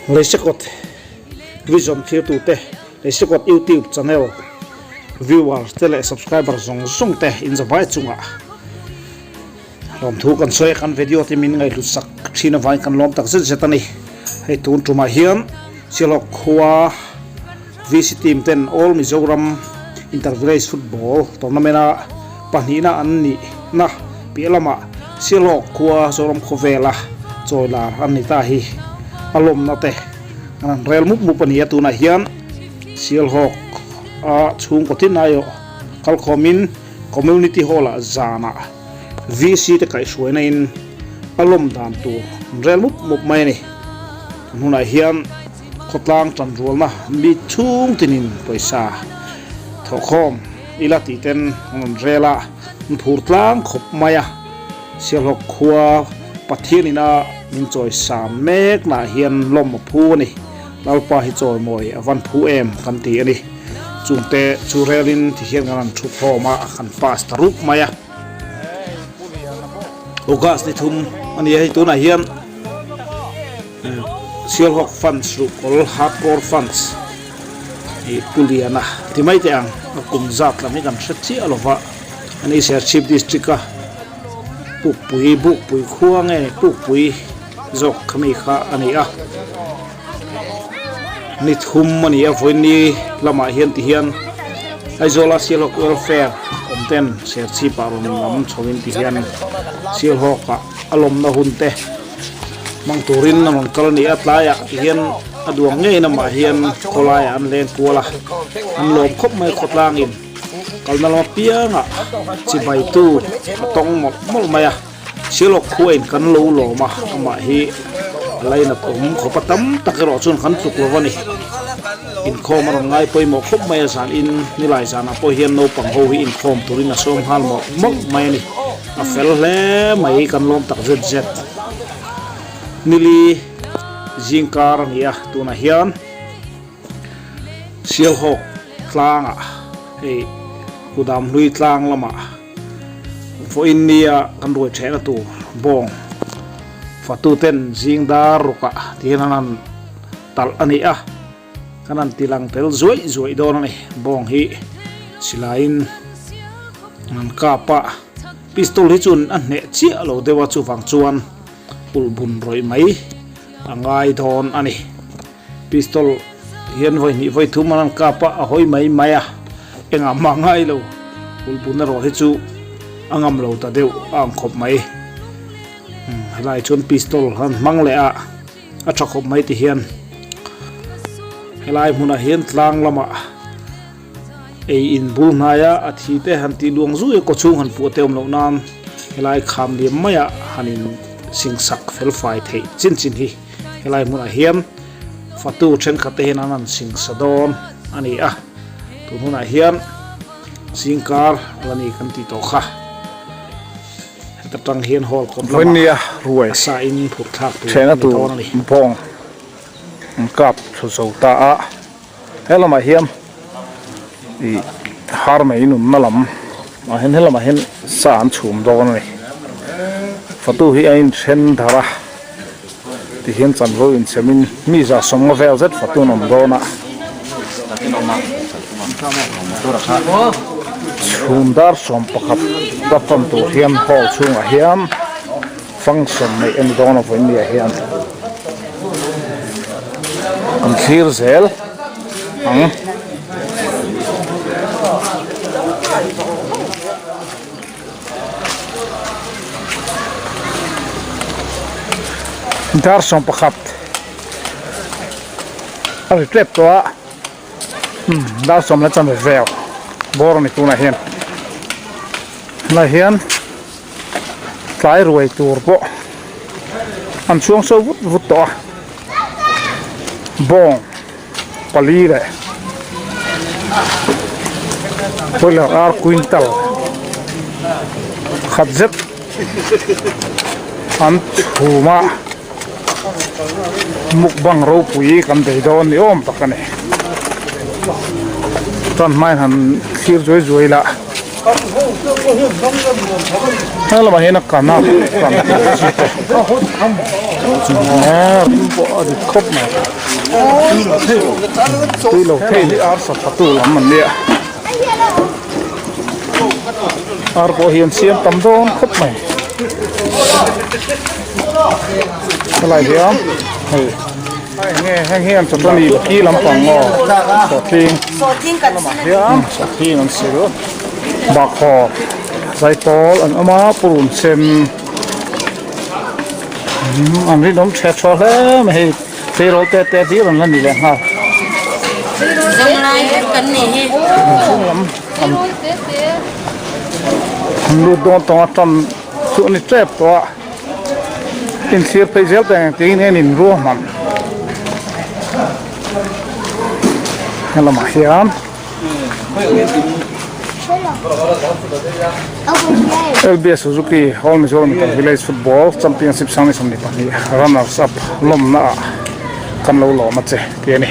Leisekawt Vision thirtute, Leisekawt YouTube channel viewers te leh subscriber zawng zawng te inzavai chungah lawmthu kan sawi a, kan video te min ngaihhlut sak thin avangin kan lawm tak zet zet a ni. Hei tun tumah hian Sialhawk khua VC team ten All Mizoram Inter Village Football Tournament a pahnihna an nihna piah lamah Sialhawk khua Zoram khawvela chawilar an ni ta hi a lawmna te an han rel mup mup a ni a, tunah hian Sialhawk a chhungkaw tin aiawh kalkhawmin Community Hall ah zanah VC te kaihhruaina in a lawm dan tur an rel mup mup mai a ni. Tun hunah hian Khawtlang tanrualna mi chhung tinin pawisa thawhkhawm ila tih ten an rawn rel a, an phur tlang khawp mai a. Sialhawk khua Pathian ina min chawi sam mek nah hian lawm a phu a ni. Lalpa hi chawimawi a van phu em kan ti a ni. Chungte chu relin ti hian kan han thu khawm a, kan pass ta rup mai a. August ni thum a ni a, hei tunah hian. Sialhawk fans ruhkawl hardcore fans ih Pu Liana ti mai teh ang a kum zat lam hi kan hre chiah lo va ani Serchhip district a Pukpui Bukpui khua nge Pukpui zawk kha mi kha a ni a ni thum a ni a vawiin lamah hian ti hian Aizawla Sialhawk welfare awm ten Serchhip ah rawn lam chho in ti hian Sialhawk ah a lawmna hun te. Hmang turin a rawn kal a ni a, tlaiah ti hian a duang ngeiin amah hian khawlaiah an leng kual a, an lawm khawp mai khawtlangin kalna lam apiangah chibaitu a tawng mawlh mawlh mai a, Sialawk khuain kan lo lawm a, amah hi a lainat awm khawp a, tam tak erawh chuan kan tluk lo a ni. Inkhawm a rawn ngai pawimawh khawp mai a, zan in nilai zanah pawh hian naupang ho hi inkhawm turin a sawm nghal mawlh mawlh mai a ni. A fel hle mai kan lawm tak zet zet. Nili zingkar a ni a, tunah hian Sialhawk tlangah hei Kudamhlui tlang lamah vawiin nia kan ruai thehna tur bawng fatuten zing dar rukah ti hian an han talh a ni a, kan han ti lang tel zuaih zuaih dawn a ni. Bawng hi silaiin an kap a, pistol hi chuan a hneh chiah lo deuh a, chuvang chuan ulh bun rawih mai a ngai dawn a ni. Pistol hian vawi hnih vawi thum an han kap a, a hawi mai mai a, engah mah ngai lo, ulh bun erawh hi chu a ngam lo ta deuh a ang khawp mai. Helai chuan pistol an hmang leh a. A tha khawp mai ti hian helai hmunah hian tlang lamah ei in bul hnaia a thi te han tih luang zui a kaw chhung han puah te awm loh nan helai kham liam maiah han in sing sak fel fai theih chin chin hi helai hmunah hian fatu thenkhat te hian an han sing sa dawn a ni a tun hunah hian zingkar la ni kan tih tawh kha. Heta tang hian hall kawt lamah ruai a sa in phurh thlak tur Thehna a ni tur dawn a ni. bawng an kap thlu zo ta a, he lamah hian ih har mai nunna lam ah hian he lamah hian sa an chhum dawn a ni. Fatu hi a inthen darh a, tihian chanvo inchhemin mi za sawmnga vel zet fatu an awm dawn a. Chhum dar 11 platform tur hian hall chhungah hian function neih a ni dawn a vawiin hian an thlir zel ang. Dar 11 a ri tep tawh a. Dar sawm la chan vel bawr a ni tunah hian tunah hian tlai ruai tur pawh an chhuang so vut vut tawh a bawng pali leh boiler ar quintal khat zet an chhum a. Mukbang ropui kan bei dawn ni awm tak a ni. Chuan hmain han thlir zuai zuai la. He lamah hian a kan a kan tur chi te. Rim pawh a dik khawp mai. Tui lo thei hi ar sa tha tu lam an nia. Ar pawh hi an siam tam dawn khawp mai. Helai hian hei enge heng hi an chawt a ni ki lampang aw sawhthing lamah hian sawhthing an sil bakhaw zaipawl an awm a purun sen an rinawm tha tha hle mai hei tleirawl te te hlir an la ni leh nghal. An lut dawn tawng a tan chu a ni tep tawh a inthlir phei zel teh ang tiin en in ruahman helamah hian LBS Suzuki All Mizoram Inter Village Football Championship 2022 runners up lawmna ah kan lo lawm a che tih a ni.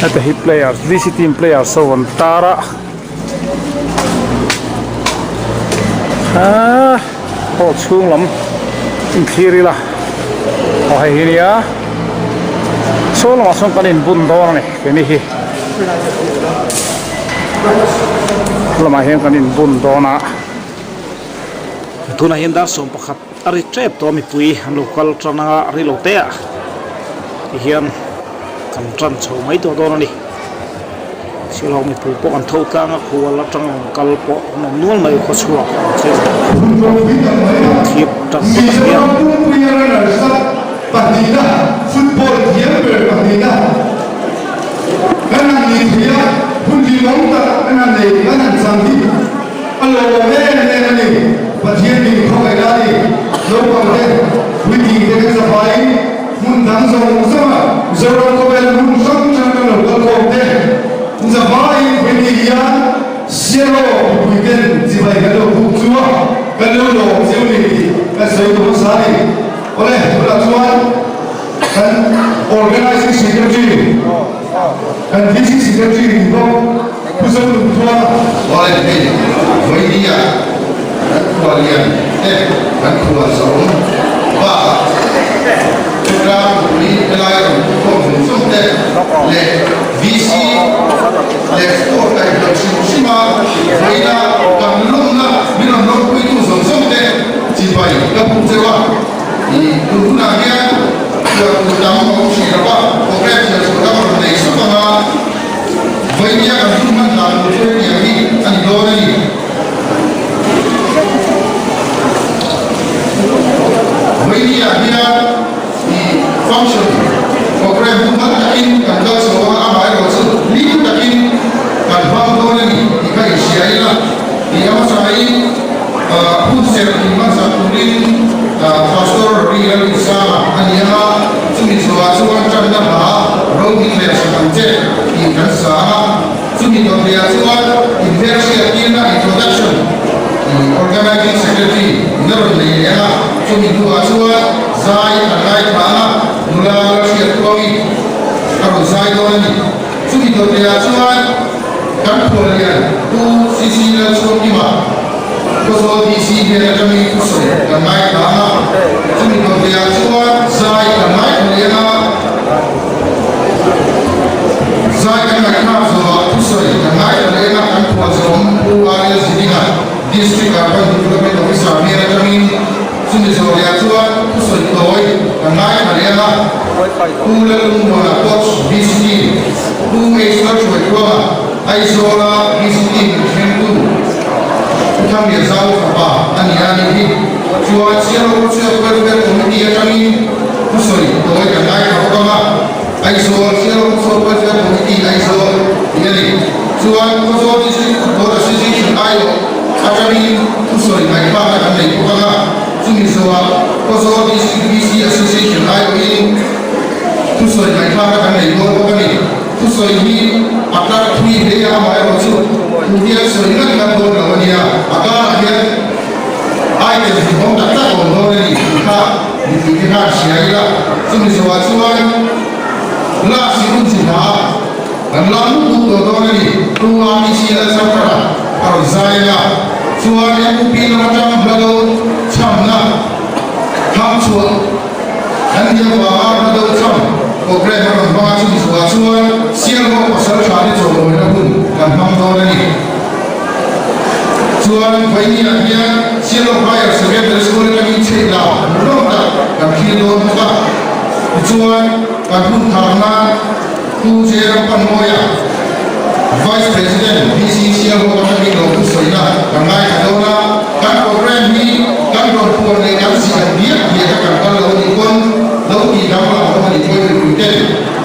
Heta hi players VC team players ho an tar a aaa hall chhung lam inthlir ila aw hei hi nia saw lamah sawn kan inbun dawn a ni keini hi lamah hian kan inbun dawn a. Tunah hian dar 11 A ri tep tawh a mipui an lo kal tan a ri lo te ah ti hian kan tan chho mai tawh dawn a ni Shillong mipui pawh an tho tlang a khual atang an kal pawh an awm nual mai khaw chhuak ang thil thlir tan phawt ang hian. A lawmawm em em a ni. Pathian min khawngaih a ni. Naupang te, puitling te kan zafaiin hmun dang zawng zawnga Mizoram khawvela hmun hrang hrang kan lo kal khawm te zafaiin puitling hian Sialaw mipui ten chibai kan lo buk chu a, kan lo lawm chiu ni tih kan sawi duh hmasa a ni. Awle, tunah chuan kan Organising Secretary, kan VC Secretary ni bawk, Pu Zonunthua. Awle hei Vawinia kan khua lian te kan khua zawm bakah khawtlang mipui helai rawn pu khawm zawng zawng te leh VC leh sport kaihhnawih hrim hrima Vawiina kan lawmna min rawn lawmpuitu zawng zawng te chibai ka buk cheu a. I tun hunah hian chhuah tur tam a awm hrih lo va, programme chhiar chhuah dang a rawn nei sup ang a. Vawinia kan hun hman dan tur chu hetiang hi a ni dawn a ni. Vawinia hian i function programme hun hman takin kan kal chho ang a, amaherawh chu hlim takin kan hmang dawn a ni tih kha inhria ila tih a hmasain hun serh in hmansak turin Pastor Ri Lalduhsanga a ni ang a, chumi chhuah chuan tanna hla ro min leh sak ang che tih kan sa a, chumi dawtliah chuan inhmelhriattirna introduction Organizing Secretary in a rawn nei leh ang a, chumi hnuah chuan zai kan ngaithla ang a, nula Lalhriat Tluangi a rawn zai dawn a ni. Chumi dawtliah chuan kan khuallian Pu CC Lalchhuakima, Khawzawl DC hnen atangin thusawi kan ngaithla ang a, chumi dawtliah chuan zai kan ngaithla leh ang a, zai kan ngaihthlak zawhah thusawi kan ngaithla leh ang a, kan khualzawm Pu RL Zidinga, District Urban Development Officer hnen atangin chumi zawhliah chuan thusawi tawi kan ngaithla leh ang a, Pu Lalungmuana Coach VC, Pu H Lalhruaitluanga, Aizawla VC min thlengtu Pu Thanglian Zau fapa a ni a nih hi. Chuan Sialawr Chhuak Welfare Committee atangin thusawi tawi kan ngaithla bawk ang a, Aizawl Sialawr Chhuak Welfare Committee Aizawl tih a ni. Chuan Khawzawl District Football Association aiawh atangin thusawi ngaihthlakna kan nei bawk ang a, chumi zawhah Khawzawl District VC Association aiawhin thusawi ngaihthlakna kan nei dawn bawk a ni. Thusawi hi a tlar thui hle a, amaherawhchu thu hian sawi ngat ngat dawn lo a nia, a karah hian item hmuhnawm tak tak a awm dawn a ni tih kha mipui te khan hria ila, chumi zawhah chuan last hi hun chi hna a kan la mut mut tawh dawn a ni. Pu RTC Lalsangthara a rawn zai ang a, chuan MUP lam atang hla do chhamna kha. chhuah an nih avanga hla deuh cham programme a rawn hmang a, chumi zuah chuan Sialhawk Pasalṭha te chawlhawina hun kan hmang dawn a ni. Chuan vawiiniah hian Sialhawk Higher Secondary School atangin chheih la hlawm tak kan thlir dawn bawk a, tichuan kan hun thar nan Pu Jeram Panmawia, Vice President, VC Sialhawk atangin lo thusawina kan ngaithla dawn a, kan programme hi kan rawn puan leh kan ziah biak biak a kan kal lo anih pawn lo tih danglam a awm anih pawhin mipui ten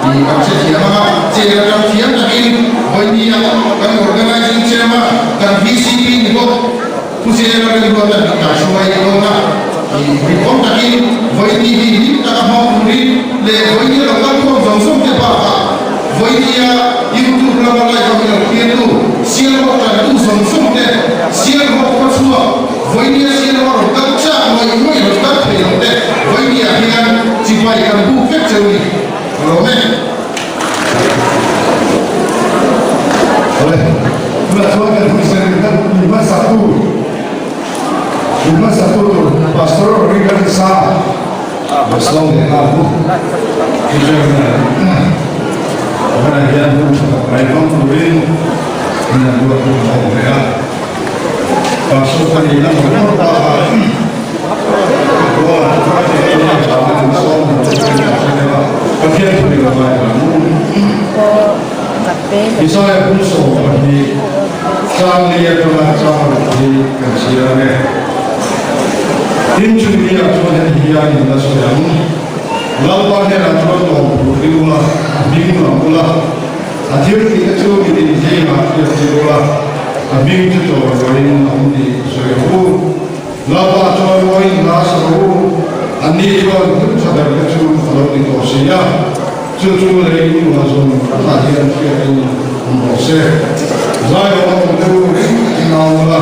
tih kan hrethiam ang a, chair atang thiam takin vawinia kan Organizing Chairman kan VCP ni bawk Pu Jera rilruat a nih kan hruai dawn a, tih rinawm takin vawiini hi hlim taka hmang turin leh vawiini lo kal khawm zawng zawng te bakah vawinia YouTube lama live a milo thirtu Sialhawk tantu zawng zawng te Sialhawk khua chhuak vawinia Sialhawk rawn kal chak ngawih ngawih rawn kal thei lo te vawinia hian chibai kan buk vek cheu ni ka lawm e. Awle, tunah chuan kan hmeichhe rinna mi hmasatu, mi hmasatu tur Pastor Reagan Sa Sawm leh nghal pu. Tunah hian hun tha tak mai hmang turin min an ruat hun a awm leh a. Pastor ka nihna ngawr ngawr bakah Pathian thu dik a ngai ang. Isaiah bul 12 chang li atanga chang ruk hi kan chhiar ang e. Tin chumi ah chuan heti hian in la sawi ang, Lalpa hnenah chuan lawm tur ri ula, a hming lam ula, a thil tihte chu mitin zingah hriat tir ula, a hming chu chawi ruain a awm tih sawi rawh u. Lalpa chuan mawiin hla sa rawh u, anni chuan hmun tha ber te chu a lo ti tawh si a, chu chu lei luha zawng tah hian hriatin awm rawh se. Zaiawm a awm te u ring takin au ula,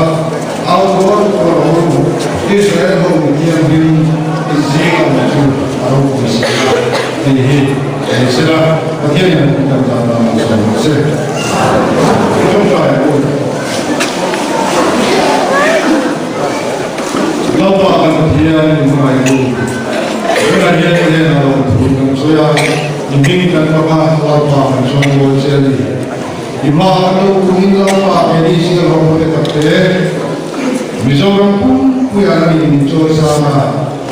au tuar tuar rawh u, Israel ho mi thianghlim in zing a awm chu a ropui si a, tih hi ni sela, Pathianin an kan tan a malsawm rawh se. I tawngtai ang u. Lalpa kan Pathian in hmangaih tu, tunah hian i hnenah lo thu kan sawi a, i hming kan fak a, Lalpa kan chawngawi che a ni. I hma kan lo kungin Lalpa keini Sialhawk te tak te, Mizoram pumpuia an nih min chawi sang a,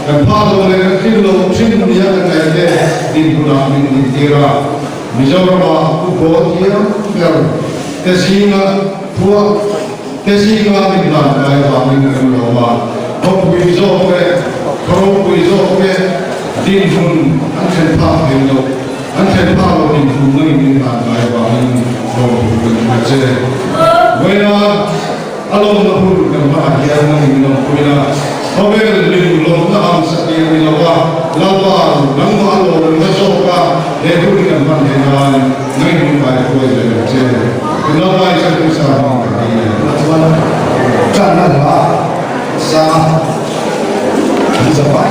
kan phah lo leh kan thil lo thin nia kan ngaih te dinhmunah min dintir a, Mizorama football thiam ber te zinga phuah te zinga min hlan kai avangin kan lawm a, khawpui zawk leh khaw ropui zawk te dinhmun an thlen phak thei lo, an thlen phak lo dinhmun nangin min hlan kai avangin lawmthu kan hria che. Vawiina a lawmna hun kan hmaah hian nangin min awmpui a, khawvel hlim lawmna ang satliah ni lova Lalpa nangmah a lawmna zawka he hun kan hman theih nan nangin min kaihruai zel ang che. Lalpa i Church sa hmang ka ti e. Chuan tanna hla sa an zavai.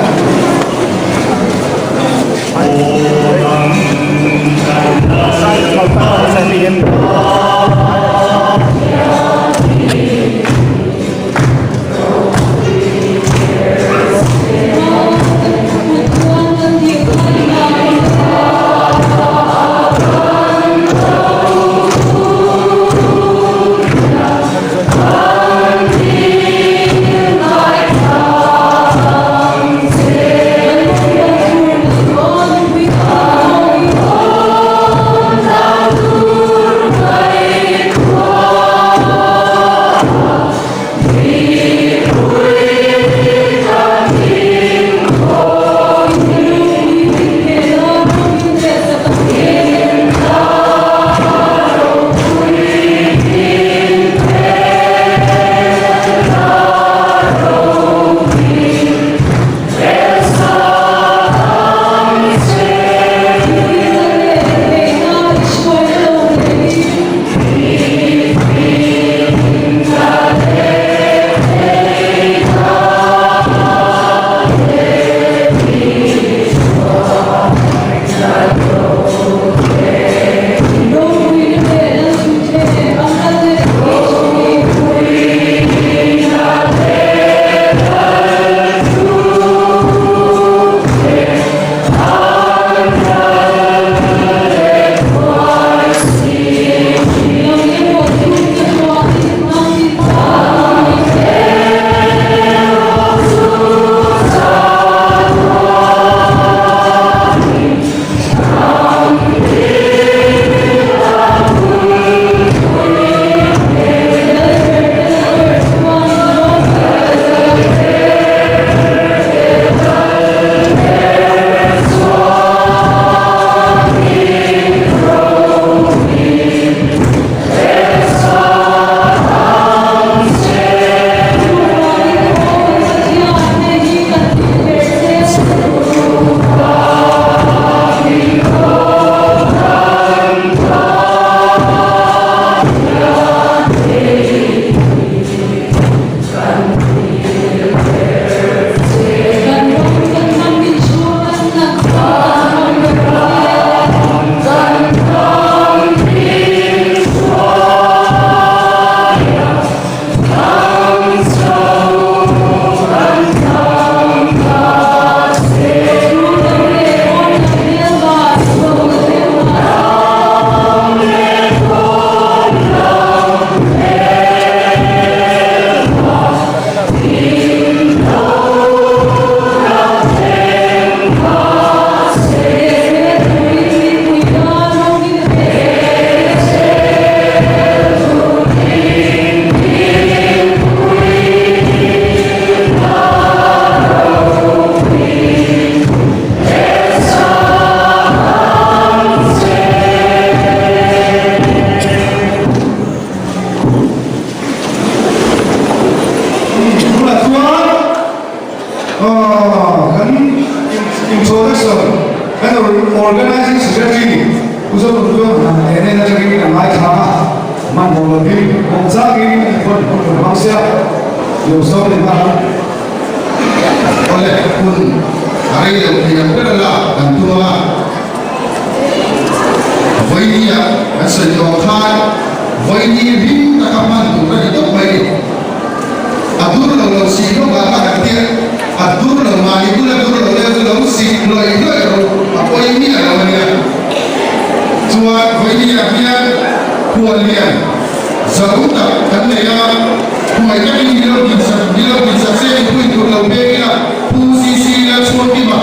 Introduction kan Organizing Secretary Pu Zotuntuang he hnen atangin a ngaithla a, hmanhmawh lovin awmchangin hun hun rawn hmang sia, lo sawm leh nghal ang. Awle, hun a rei lo thei ang ber a lak kan tum a, vawinia kan sawi tawh ang khan vawini hlim taka hman tur a ni tawp mai. A dur lo lo sih hlawk ah ka han tia, a dur lo mahni bula dur lo deuh chu lo sih hlawih hlawih ro a pawi miah lo a nia. Chuan vawinia hian khuallian zo tak kan nei a, khuai takin mi lo dinsak mi lo dinsak se mipui tur lo pek ila Pu CC Lalchhuangkima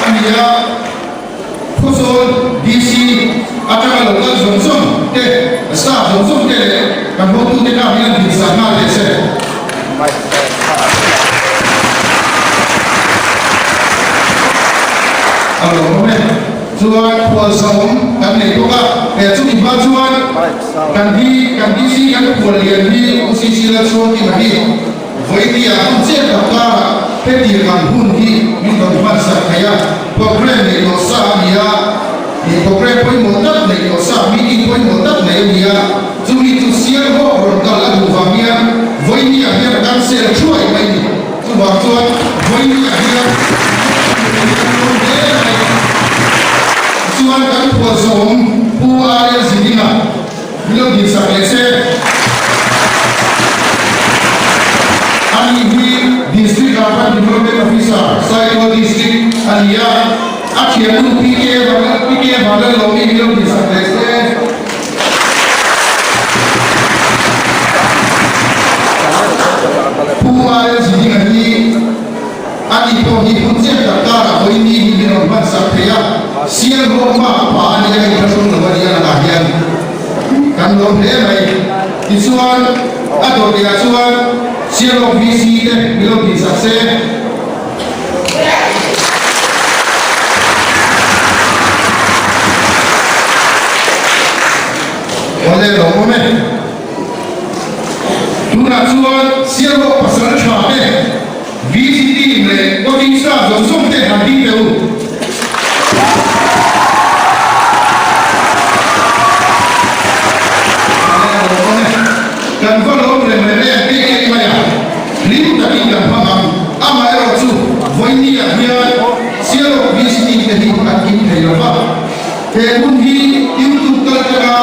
a ni a. Khawzawl DC atanga lo kal zawng zawng te, staff zawng zawng te leh kan hotute kha hian dinsak nghal teh se. A lo awm e. Chuan khualsawm kan nei bawk a, he chumi hma chuan kan hi kan DC kan khual lian hi Pu CC Lalchhuangkima hi Vawitia hun chiah tak karah hetiang ang hun hi min rawn hmansak thei a, programme neih tawh sa a ni a, ih programme pawimawh tak neih tawh sa, meeting pawimawh tak nei a ni a, chumi chu sial hawk rawn kal a duh vang hian Vawinia hian a cancel thuai mai ni. Chuvang chuan Vawinia hian rawn hle mai. Chuan kan khualzawm Pu RL Zidinga Min lo dinsak leh se. Ani hi District Urban Development Officer, Saitual District a ni a, a thiannu PK PK Vanlalawmi min lo dinsak leh se. Pu RL Zidinga hi ani pawh hi hun chiah tak karah vawiin hi min rawn hmansak thei a, sial rawk mak pa a nia inthlahrung lo a nia lakah hian. Kan lawm hle mai. Tichuan, a dawteh chuan Sialawk VC te min lo tihsak se. Awle lo awm e. Tunah chuan Sialawk pasal tha te, VC team leh coaching staff zawng zawng te han ding teh u. Kan va lawm rem rem em em em mai a, hlim takin kan hmang ang. Amaherawh chu vawinia hian Sialawk VC te hi an kim thei lo va. He hun hi YouTube kal tanga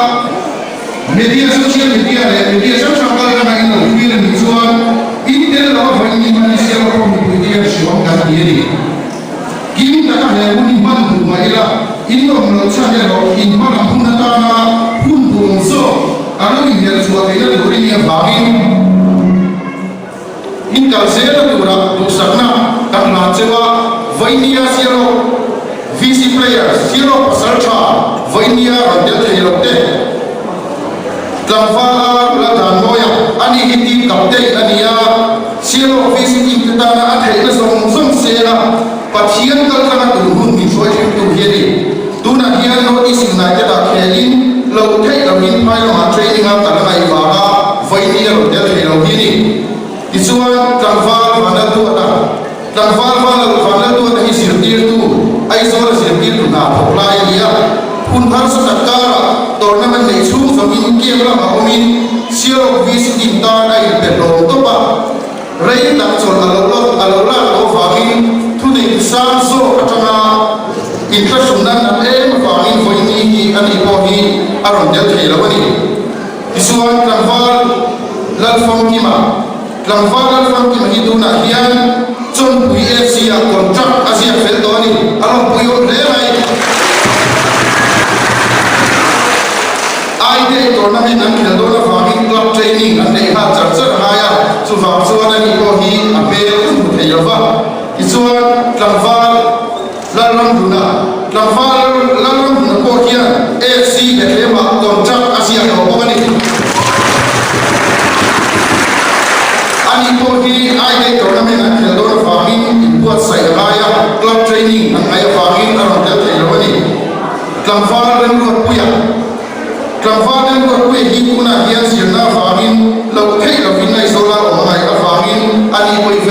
media, social media leh media hrang hrang kal tanga in lo thlir a nih chuan in tel lo a vawiin hman hi Sialawk pawh mipui te hian hriawm kan ti a ni. Kim taka he hun hi hman duh mah ila, in awm loh chhan erawh in hma lam hun atana hun duhawm zawk a lo inhelh chhuah theihna tur i nih avangin in kal zelna tura duhsakna kan hlan cheu a, Vainia Sialawk VC Players, Sialawk pasal tha Vainia rawn tel thei lo te, Tlangval a la dan mawi a, ani hi team captain a ni a. Sialawk VC team te tana a theihna zawng zawng sela Pathian kal tlanga tun hun min hruai thlengtu hi a ni. Tunah hian North East United ah khelin lo theih lohin phai lamah training a kal a ngaih vanga vawiin a rawn tel thei lo hi a ni. Tichuan tlangval Vanlalduata Tlangval Vanlalduata hi zirtirtu Aizawl a zirtirtu hna thawk lai a ni a. Hun harsa tak karah tournament neih chhung zawngin game lamah awmin Sialawk VC team tan a inpe hlawm tawp a, rei tak chawlh a lo a lo lak loh avangin thunei sang zawk atanga inthlahrunna nat em avangin vawiini hi a nih pawh hi a rawn tel thei lo a ni. Tichuan tlangval Lalfamkima Tlangval Lalfamkima hi tunah hian Chawnpui FC ah contract a ziak fel tawh a ni, a lawmpui awm hle mai. Aide tournament an khelh dawn avangin club training an neih nghal char char a ngai a, chuvang chuan ani pawh hi a hmel a hmu thei lo va. Tichuan Tlangval Lalramhluna, Tlangval Lalramhluna pawh hian AFC Bethlehem-ah contract a ziak tawh bawk a ni. Ani pawh hi Aide tournament an khelh dawn avangin inbuatsaih a ngai a, club training an ngaih avangin a rawn tel thei lo a ni. Tlangval Remruatpuia Tlangval Remruatpuia hi tunah hian zirna avangin loh theih lovin Aizawla awm a ngaih avangin ani pawh i.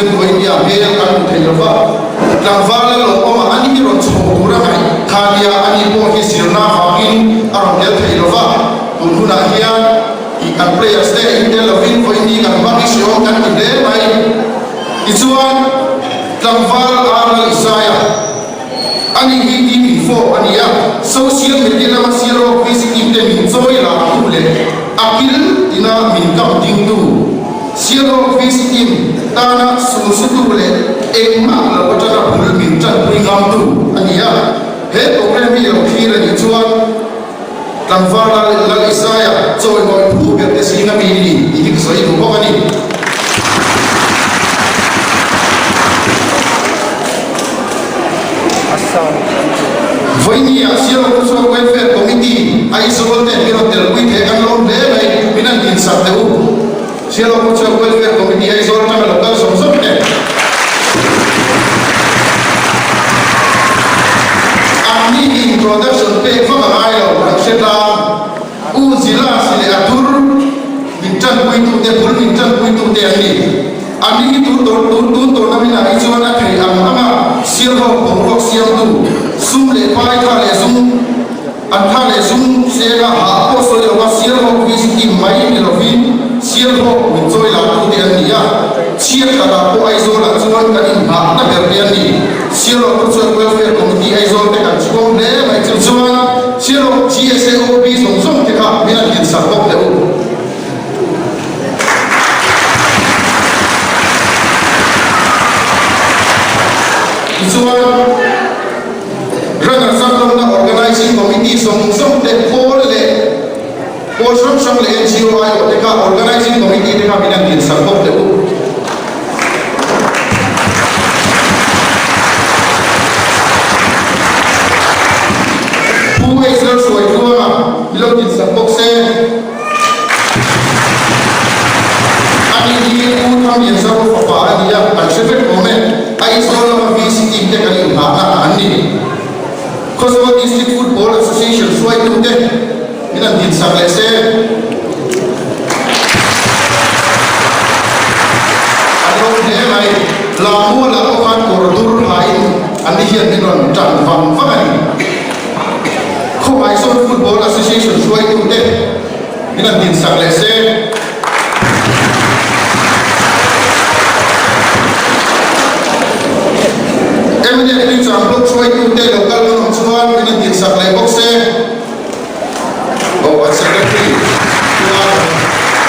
Tlangval lal lo awm a, ani hi rawn chho tur a ngaih kha nia, ani pawh hi zirna avangin a rawn tel thei lo va, tun hunah hian ih kan players te in tel lovin vawiin kan hmang hi hreawm kan ti hle mai. Tichuan, Tlangval Arnold Isaiah. Ani hi team info a ni a, social media lama Sialawk VC team te min chawi laktu leh a kil tina min kam dingtu, Sialawk VC team tana sulsutu leh engmah lo atanga bul min tanpui ngamtu a ni a. He program hi lo thlir a nih chuan Tlangval Lal Isaiah chawimawi phu ber te zinga mi ni tih hi ka sawi duh bawk a ni. Vawinia Sialawk Khawchhuak Welfare Committee Aizawl te min rawn telpui thei kan lawm hle mai, min han dinsak teh u. Sialawk Khawchhuak Welfare Committee Aizawl atanga lo kal zawng zawng te. Anni hi introduction pek vak a ngai lo, kan hre tlang. U Zila si leh a tur min tanpuitute, bul min tanpuitute an ni. Ani hi tun tawr tun tun tournament ah hi chuan a thei ang ang a, sialhawk boruak siamtu, sum leh pai tha leh zum an tha leh zum seng a hah pawh sawi lova sialhawk VC team mai ni lovin sialhawk min chawi lah tu te an ni a, chhiat takah pawh Aizawl ah chuan kan inghahna ber te an ni. Sialhawk te chuan Welfare Committee Aizawl te kan chhuang hle mai chu chuan Sialhawk GSAOB zawng zawng te kha min an dinsak bawk teh u. Tichuan, Runner Zaklawmna Organising Committee zawng zawng te pawl leh pawl hrang hrang leh NGO aiawh te kha Organising Committee te kha min han dinsak bawk teh u. Pu Hazel Hruaitluanga mi lo dinsak bawk se. Ani hi U Thamlianzau fapa a ni a, kan hre vek awm e. Aizawl lama VC team te kan inghahna an ni. Khawzawl District Football Association hruaitute min han dinsak leh se. An lo hle mai. Lammualah pawh khan kawr dur hain anni hian min rawn tan vang vang a ni. Khawhaizawn Football Association hruaitute min han dinsak leh se. Mnf Tuichang Block hruaitute lo kal kan awm chuan min han dinsak leh bawk se. Aw an Secretary Pu Arun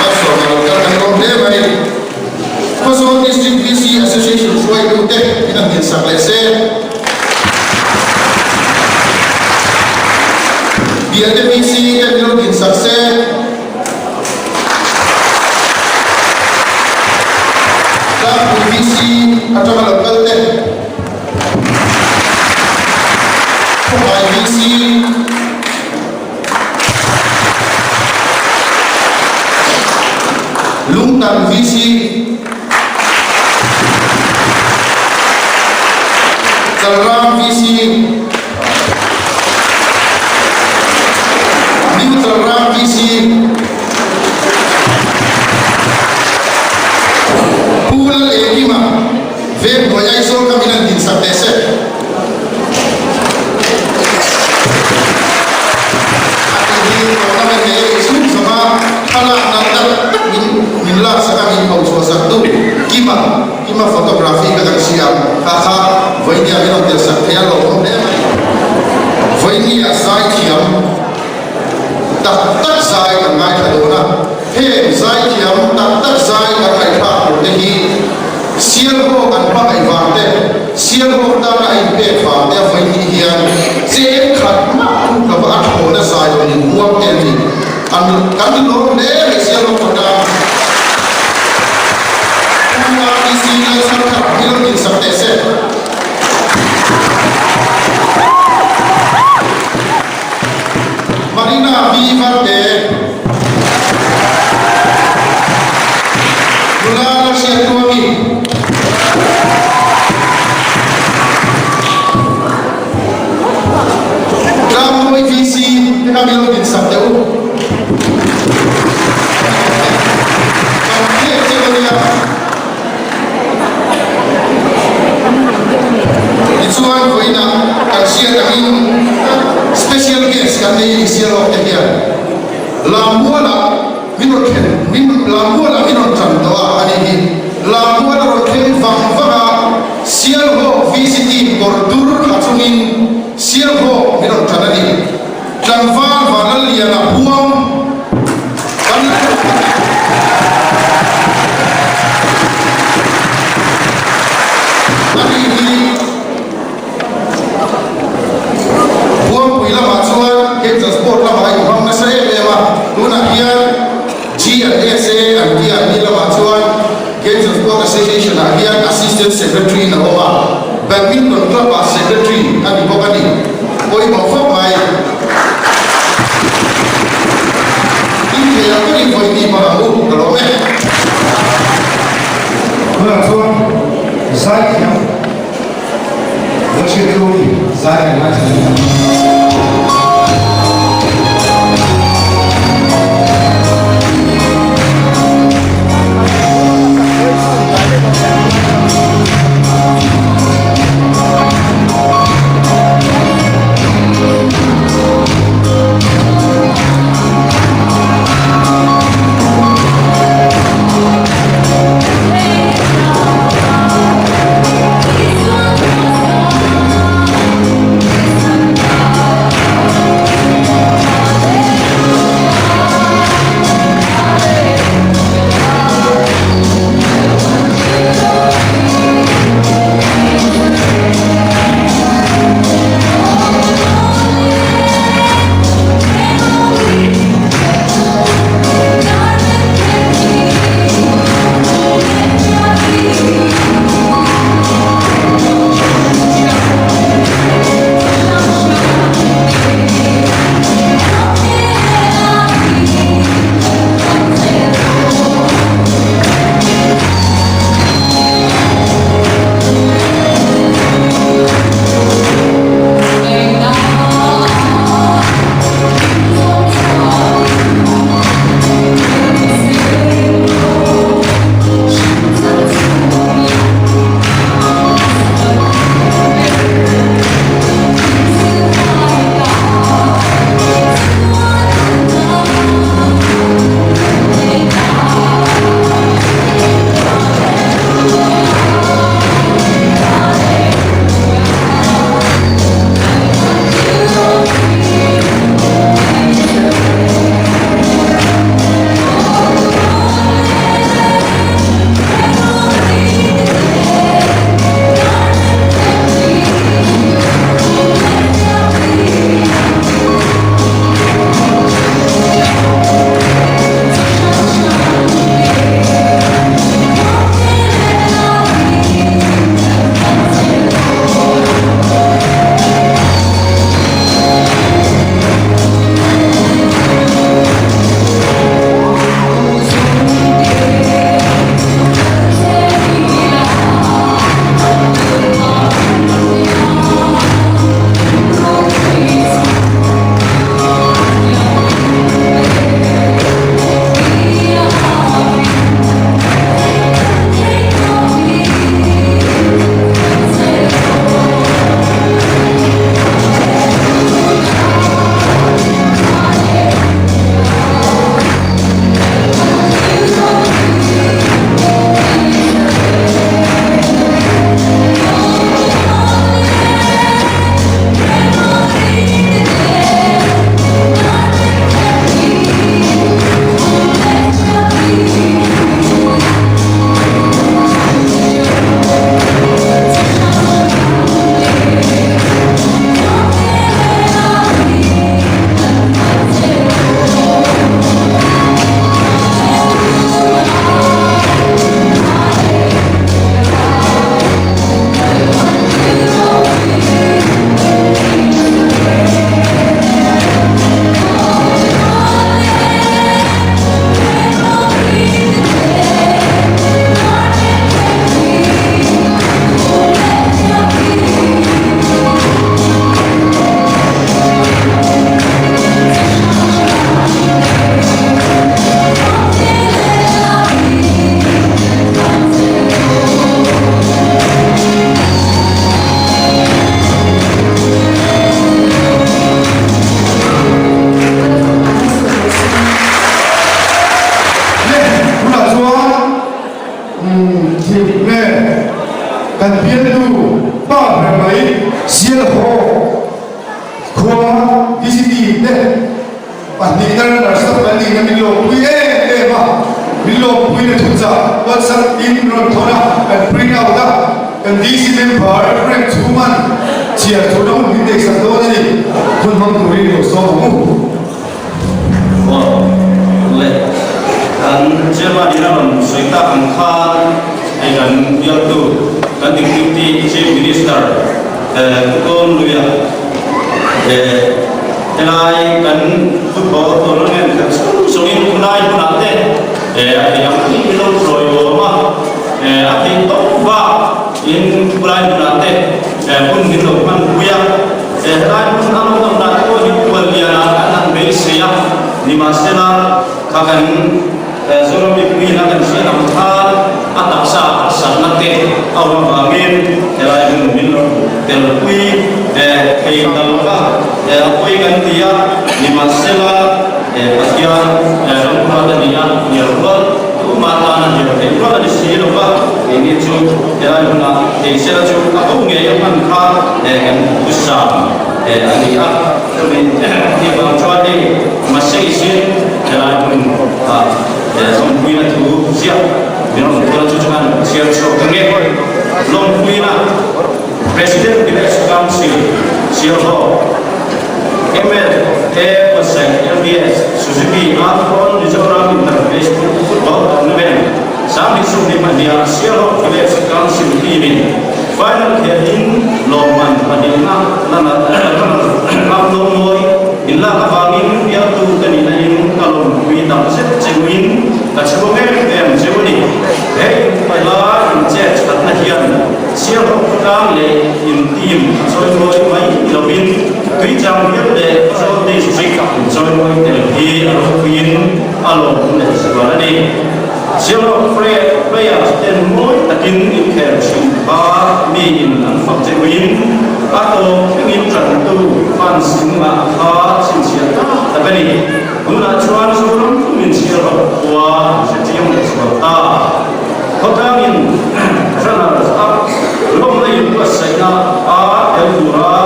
Malsawma lo kal kan lawm hle mai. Khawzawl District VC Association hruaitute min han dinsak leh se. Biate VC te min lo dinsak se. Tlangpui VC atanga lo kal te. Khawhai VC. Lungtan VC. Chalram VC, New Chalram VC, Pu Lal Ekima, Veng Hnuai Aizawl kha min han dinsak teh se. A ti hi tournament nei a inchhung zawng a, thlalak nalh tak tak min min laksak a min phochhuah sak tu Kima, Kima photography ka kan hria kha kha vawinia min rawn tel sak thei a lawmawm hle mai. Vawinia zaithiam tak tak zai kan ngaithla dawn a, heng zaithiam tak tak zai kan ngaihthlak tur te hi Sialhawk an hmangaih vang te, Sialhawk tana a inpek vang te a vawi hnih hian cheng khat mah tluk lova a thlawhna zai rawn inhuam te an ni. An kan lawm hle mai Sialhawk khawtlang. Pu RTC Lalchharthar hi lo dinsak teh se. Marina V Varte, Nula la hriat tu a mi? Tlangmawi VC te kha min lo dinsak teh u. Kan hriat che a nia. kan nei a ni Sialhawk te hian Lammualah min rawn thlen min Lammualah min rawn tan tawh a a nih hi. Lammual a rawn thleng vang vang a, Sialhawk VC team kawr dur ha chungin Sialhawk min rawn tan a ni. Tlangval Vanlalliana huam kan a nih hi. Buangpui lamah chuan Games and Sport lamah a inhmang nasa em em a, tunah hian G and SA an tia an nih lamah chuan Games and Sport Association ah hian Assistant Secretary in a awm a, Badminton Club ah Secretary a ni bawk a ni. Pawimawh khawp mai. Tin thei ang takin vawi hnih hmang ang u, ka lawm e. Tunah chuan zaithiam. Va hriat tlung zai kan ngaithla leh ang. Kan bialnu pa ber mai Sialhawk khua VCT te pahnihna runners up kan nihna min lawmpui em em a, min lawmpuina thuchah WhatsApp in rawn thawn a, kan print out a, kan VC member Frank Chhuman chhiar thuna hun min neihsak dawn a ni. Hun hmang turin lo sawm ang u. Aw le, kan Chairman in a rawn sawi tak ang khan hei kan bialtu kan Deputy Chief Minister Pu Kawn Luia helai kan football tournament khat chhung zawngin khulai hmunah te a theih ang hi min lo thlawi awm a, a theih tawp vak in khulai hmunah te hun min lo hmanpui a. Helai hmun a rawn awm dan pawh hi Khualliana kan han beisei a, nimahsela kha kan Zoram mipuiin a kan hriat ang khan a taksa harsatna te a awm avangin helai hmun min rawn telpui thei ta lo va, a pawi kan ti a, nimahsela Pathian ramhuat a ni a, hnial rual tumah tan a hnial theih rual a ni si lo va, keini chu helai hmunah theisela chu a ko ngei a hman kha kan husam a ni a, chumi ni vang chuan hei Maseisin helai hmun ah lawmpuina thu ziak min rawn kual chu chuan chhiar chhuak ta nge. Lawmpuina President Village Council Sialhawk MLA Buatsaih LBS Suzuki Arthawn Mizoram Inter-Village Football Tournament 2022 Sialhawk Village Council team-in Final khelhin lawmman pahnihna ram lawmmawi inlak avangin bialtu ka nihna in ka lawmpui tak zet cheuin ka chhuang em em cheu a ni. He inkhawila inchet thatna hian Sialhawk khawtlang leh in team a chawimawi mai ni lovin Tuichang bial leh Khawzawl District inchawimawi tel hi a ropuiin a lawmawm leh zual a ni. Sialhawk players ten mawi takin inkhel thin kha miin an fak che uiin a tawp thlengin tantu fans inngah kha chhinchhiah tak tak a ni. Tunah chuan Zoram thumin Sialhawk khua an hre chiang leh chhuak ta. Khawtlangin runners up lawmna inbuatsaihna a tel tura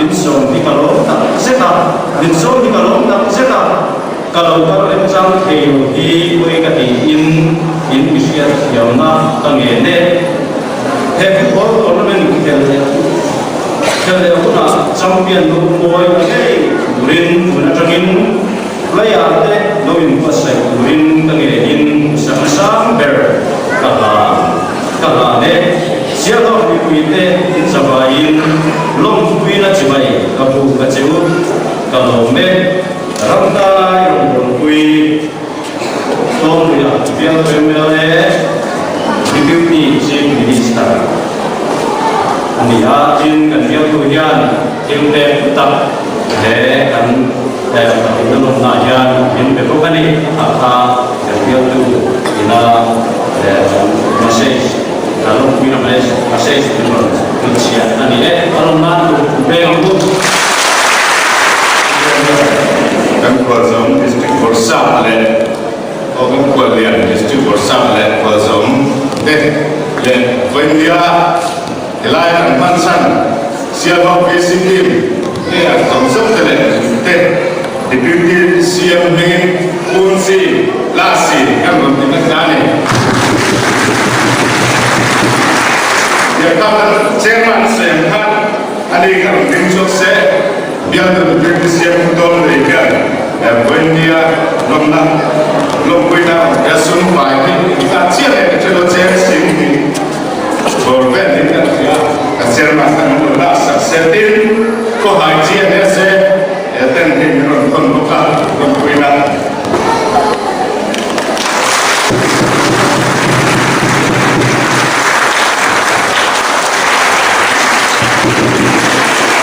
min sawm hi ka lawm tak zet a, min sawm hi ka lawm tak zet a. Ka lo kal remchang thei lo hi pawi ka tiin in mi hriat thiamna ka ngen e. He football tournament khel leh khel leh hunah champion lo mawi ta ngei turin tun atangin player te lo inbuatsaih turin ka ngenin hmuhsakna sang ber ka hlan ka hlan e. Sialhawk mipuite in zavaiin lawmpuina chibai ka buk a che u ka lawm e. Ramdai rawngbawlpui Tawngpuia bial mla Deputy Chief Minister a ni a, tin kan bialtu hian thil pek tak he kan pahnihna lawmnaah hian min pe bawk a ni. A kha kan bialtu ina kan message kan lawmpuina message min rawn hrilhchhiah a ni e. A lawmnan tur peng ang u. Kan khualzawm District Bawrhsap leh aw kan khuallian District Bawrhsap leh khualzawm te leh vawinia helai kan hman chhan Sialhawk VC team player zawng zawng te leh te Deputy CM hmingin Punsi Lasi kan rawn ti nasa a ni. Biakam kan Chairman sawi ang khan ani ka rawn ding chhuak se. Bialtu Deputy CM Pu Dawn Lei hian Vawinia lawmna lawmpuina he sum fai hi inzat chiah leh ka hre lo cheng sing hi dawr vel in kan hria ka chairman khan min rawn laksak se tin khawhai chi a nia se he ten hi min rawn thawn bawk a lawmpuina.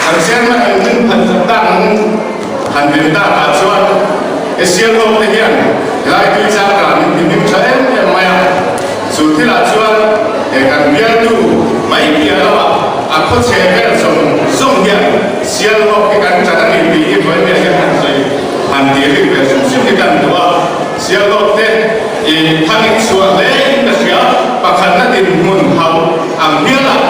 Kan chairman an min phan chak tak ang han din tak ah chuan Asian ho te hian helai tui chang dan in ti hming tha em em mai a, chu thil ah chuan he kan bialtu mai piah lo ah a khaw chhe vel zawng zawng hian Sial ho hi kan chan a ni tih hi vawiin hian han sawi han tih rik ve hrim hrim hi kan duh a, Sial ho te i thang in chhuah hle in ka hria, pakhatna dinhmun hauh ang hial ah.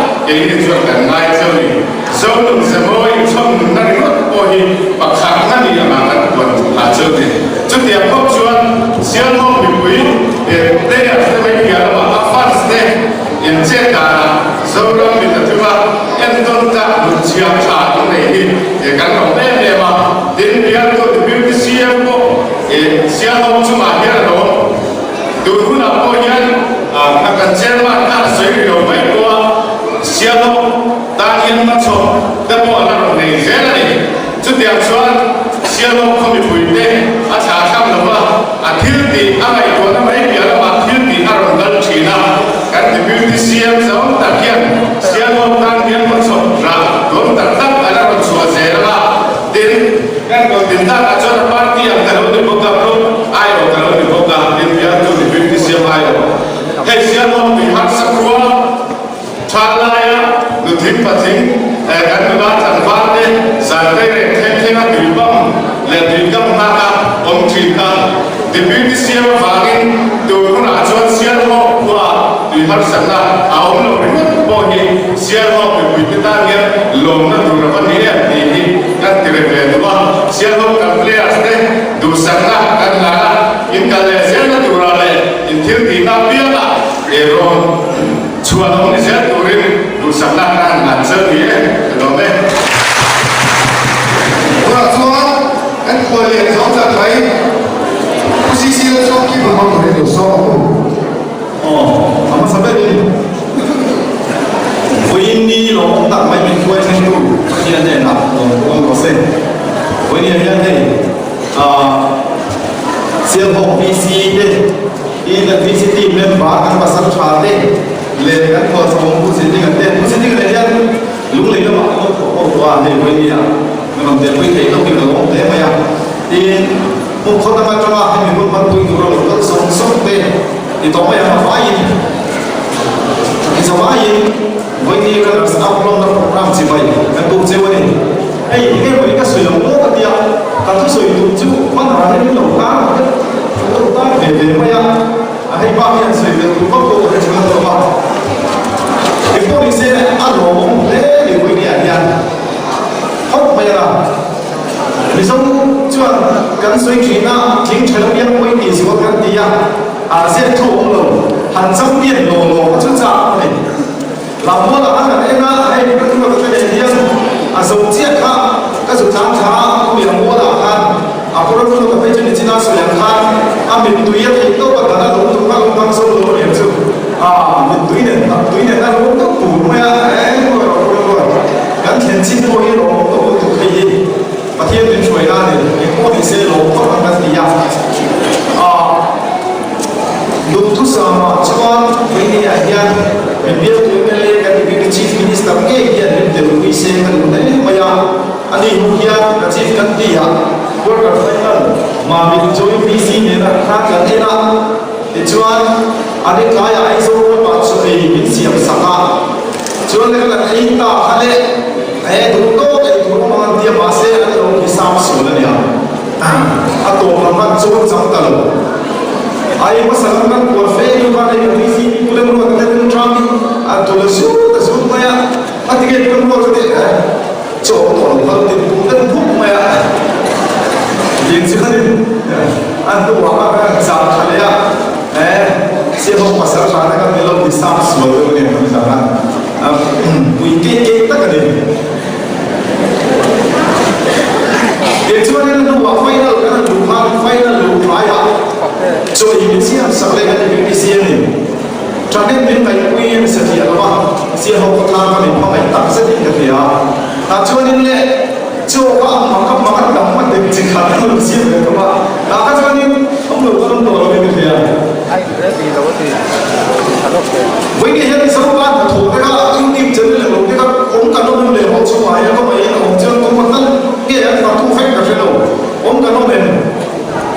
chet danah Zoram mit a tlung a, entawn tlak nunchhia tha an nei hi kan lawm em em a. Tin, bialtu Deputy CM pawh Sialhawk chungah hian a lawm. Tun hunah pawh hian kan chairman khan a sawi rih lo mai pawh a, Sialhawk tan hian hmachhawp te pawh an la rawn nei zel a ni. Chutiang chuan Sialhawk khaw mipuite a thlah thlang lo va, a thil tih a ngaihtuahna mai piah lamah thil tih a rawn kal thin a. Kan Deputy CM zawng tak hian Sialhawk tan hian hmachhawp rah dawn tak tak a la rawn chhuah zel ang a. Tin, kan rawn din takah chuan a party ang ka lo ni bawk a, group aiawh ka lo ni bawk a, tin bialtu Deputy CM aiawh. Hei Sialhawk tui harsa khua. Tha laia nutling patling kan nula tlangval te zan rei reng thleng thleng a tui pump leh tui kam nghak a awm thin kha Deputy CM avangin tun hunah chuan Sialhawk khua tui harsatna a awm lo ringawt pawh hi Sialhawk mipui te tan hian lawmna tur a va ni em tih hi kan ti reng ve duh a. Sialhawk kan players te duhsakna kan hlan a, in kal leh zelna turah leh in thil tihna apiangah rawn Chhuan awm ni zel turin duhsakna ka han hlan zel ni e, ka lawm e. Tunah chuan kan khual lian zawng zat mai Pu CCL chuan keyboard hmang turin lo sawm ang u. Aw, a hmasa berin vawiin ni lawmawm tak mai min hruai thlengtu Pathian hnenah lawm awm rawh se. Vawiin hian hei ah Sialhawk VC te Tin, kan VC team member kan pasal tha te leh kan khualchhawng Pu Zindinga te, Pu Zindinga nen hian lunglei lamah kan lo thawh ho tawh a, hei Vawinia kan rawn delpui thei hlauh hi ka lawm hle mai a. Tin, hmun khaw dang atanga hemi hun hmanpui tura lo kal zawng zawng te ti tawh mai ang a vaiin, ti zawaiin Vawinia Runners Up lawmna program chibai kan tum cheu a ni. Hei enge mawni ka sawi lo maw ka tia, ka thusawi tum chu hman a rem lo tan a ka lo tan ve ve mai a, a hei bak hian sawi belh tur vak pawh ka hre thin lo a. Engpawh ni se a lawmawm hle ni Vawinia hian khawp mai a, Mizo chuan kan sawi thin a, tling tha lo piang pawi tih zual kan ti a, a zep thu awm lo, han champion law law kha chu chak a ni. Lammual ah khan kan en a, hei ka thu ka nen hian a zo chiah kha ka zu tlang thla a, khumi a mual ah khan a kawr a thu ka phei chu ni chin a sawi ang khan a mittui a theih tawp a dan a lo tur kha lo hmang zo lo aniang chu ah mittui nen hnap tui nen a lo tawp tur mai a, eng ruai ruai ruai ruai kan thlen chin pawh hi lawmawm tawh lutuk hei hi Pathian min hruai na a ni, engpawh ni se lawm phawt ang kan ti a ah. Duhthusama chuan Vawinia hian min bialtu mla kan ni bik Chief Minister ngei hian min telpui se ka duh hle mai a, ani hnu hian ka Chief kan ti a, Quarter Final Mamit Joy VC nena khan kan en a, tichuan a ni tlaiah Aizawl ramah chaw ei min siam sak a, chuan le kan ei ta kha le he duh tawk ei tur awm ang an ti a, mahse an lo hisap sual a nia, a tawp lam khan chawn chang ta lo. Ai hmasa lam kan kual fe ni khan hei kan VC Pu Lemruata te ring tang hi an tul a zut a zut mai a, a ti nge Pu Lemruata te eh chaw tawh lo kal tin tum deuh hmuk mai a, ding chu khanin an hnuah khan kan han chah tha leh a, eh Sialhawk pasal tha te kan ni lo ti sam sual deuh a ni ang kan a, pui keih keih tak a ni. Tichuanin a hnuah final kan han luh khan final luh tlaiah chaw in min siam sak leh kan inbik si a ni. Thahnem min ngaihpui in satliah lo a, siamho khawtlang ka min hmangaih tak zetin ka hria. Tah chuanin le chaw kha a mak a mak a tam a dep chi khat a lo siam ve thung a, tah kha chuanin awm lo ka awm tawh lo in ka hria. Vawiin hian Mizopa hnathawh te kha YouTube channel leh lo te kha awm kan awm em leh ho chungah hian ka mei in awm chuan tum a hlan nge an fatu vek ka hre lo awm kan awm em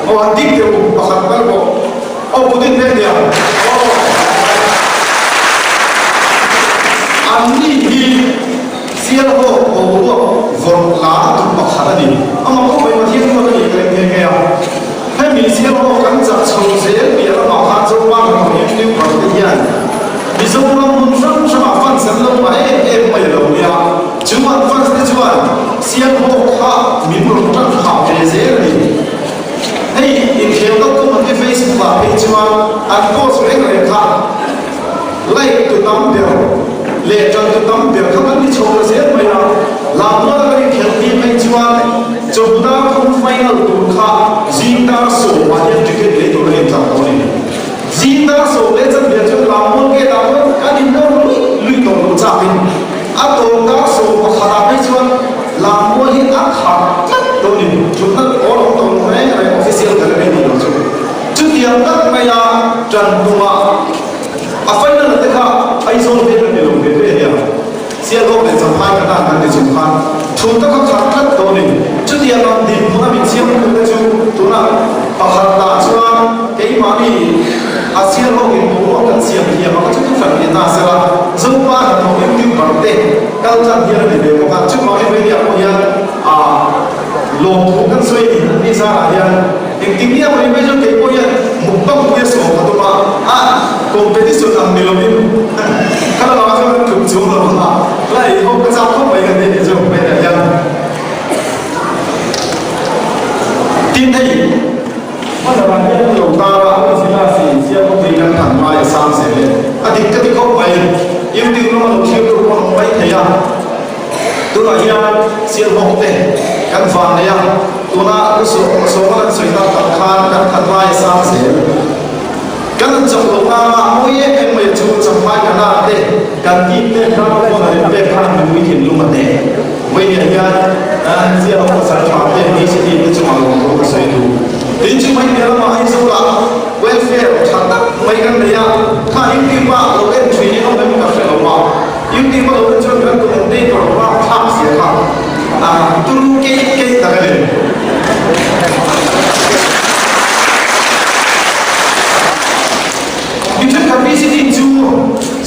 aw han dik deuh pakhat kal pawh aw Putin vek nia aw an ni hi sial ho boruak vawrh lar tu pakhat a ni amah pawh mai Pathian ruat a nih ka ring nghe nghe a. Hemi zial pawh kan chak chho zel piah lamah khan Zopa hnathawh YouTuber te hian Mizoram hmun hrang hrangah fans an lo ngah em em mai a lo nia. Chu an fans te chuan sial pawh kha min rawn tan phah ve zel a ni. Hei inkhel deuh tum an ni Facebook ah phei chuan an post reng reng kha. Like tu tam ber leh ṭan tu tam ber kha kan ni chho ta zel mai a, Lammuala kan inkhelh tir phei chuan chawhnu dar thum final tur kha zing dar sawmah hian ticket lei tur a intlar tawh a ni. Zing dar sawm leh chanve chuan Lammual gate ah pawh kan innawr luih luih tawh lo chakin a tawp dar 11 ah phei chuan Lammual hi a khat tlat tawh a ni. Thutna awl awm tawh lo reng reng official gallery tih lo chu. Chutiang tak maia ṭan tumah A final te kha Aizawl veng a ni lo ve ve nia. Sialhawk leh Champhai ka tan kan ti chung khan thu taka khat tlat tawh a ni. Chutiang ang dinhmun a min siamtu te chu tunah pakhat tah chuan keimahni a Sialhawkin boruak kan siam thiam a ka chu thuhran ni ta sela Zopa hnathawh YouTuber te kal tlang hian a ni ve bawk a. Chuvangin radio pawh hian ah lawmthu kan sawi a ni an ni zarah hian. Engtik nge maw ni chu kei pawh hian mukbang hi a sawm ka tum a, a competition ang ni lovin ka lamah chuan kan tluk chung lo a, la ei ho ka chak khawp mai kan ti anih chu hmeichhia hian. Tin hei hmanah hian lo tar a, zila si siam khawpui kan than lai a sang zel e, a dik ka ti khawp mai, YouTube lama lo thlir tur pawh an awm mai thei a. Tunah hian Sialhawk te kan van nei a, tuna Pu Sawma kan sawi tak tak khan kan khat lai a sang zel. Kan han chak loh nana mawi em em mai chu Champhai Kanan te kan team te gramophone an inpek khan mipui thinlung a hneh. Vawiin hian Sialhawk pasal tha te hmeichhe team te chungah lawmthu ka sawi duh. Tin chu mai piah lamah Aizawlah welfare tha tak mai kan nei a, kha YouTube ah lo en thin in awm em ka hre lo a. YouTube a lo en chuan kan commentator rap thlak zia kha a turu keih keih tak a ni. Mi thenkhat VCD chu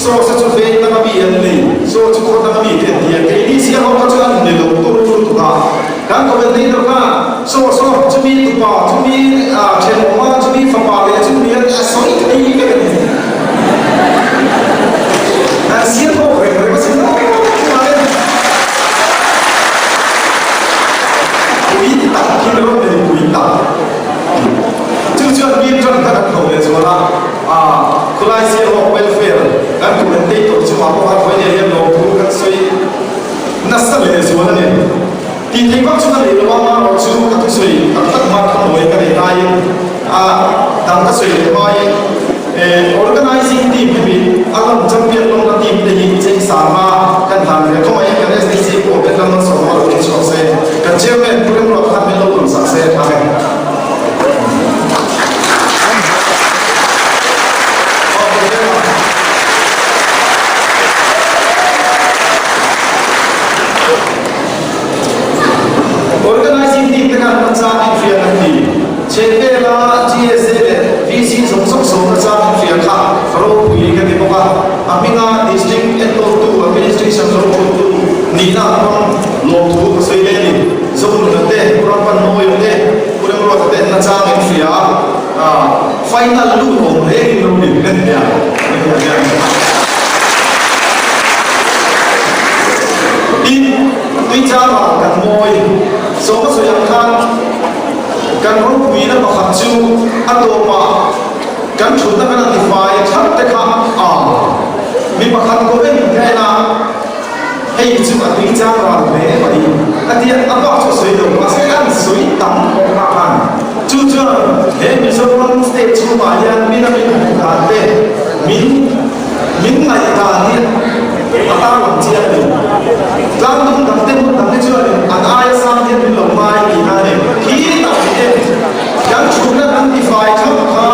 saw sa chu veng danga mi an ni, saw chu khaw danga mi te an ti a, keini siam ho kha chu an ni lo turu lutuk a. Kan commentator khan saw saw chumi tupa, chumi thenawma, chumi fapa leh chumi an a sawi thei vek a ni. An siam bawk reng reng a sin aw tunah hian pui tak hi ka rawn nei pui tak chu chuan mi tan kha kan tho leh zual a ah khawlai sialhawk welfare kan commentator chungah pawh khan vawiin hian lawmthu kan sawi nasa leh zual a ni tih theih vak chu ka nei lo a amaherawh chu ka thusawi tak tak hma kha mawi ka nei laiin a dang ka sawi leh hmain Organizing team hemi a lam champion lawmna team te hi cheng sanga kan hlan ve khawp mai kan SDC pawh bet lam an sawm a lo in chhuak se kan chairman Pu Remruat khan min lo tum sak se a tha e. Organizing team te khan hmachang in hriat an ti. Chhehvela GSA leh VC zawng zawng sawmna chang in hria kha ropui ka ti bawk a, a hminga District enkawltu Administration lo thuttu nihna a hmang lawmthu ka sawi leh a ni. Zonuna te, Pu Rampanmawia te, Pu Remruata te na chang in hria a, final lut awm reng in lo ni kan ti a. Tin, Tuichangah kan mawi sawma sawi ang khan, Kan ropuina pakhat chu a tawpah kan thutna kan han tifai thar te kha a mi pakhat comment ka en a, hei chu a tui chang ral hle mai a tia, a bak chu a sawi lo mahse an sawi tam bawk a khan chu chuan he Mizoram state chhungah hian min a min hmuh dan te min min ngaih dan hi a tarlang chiang a ni. Tlangdung dang te hmun dang te chuanin an aia sang hian min lo ngai tihna a ni. Khi tak hi em kan thutna kan tifai thap kha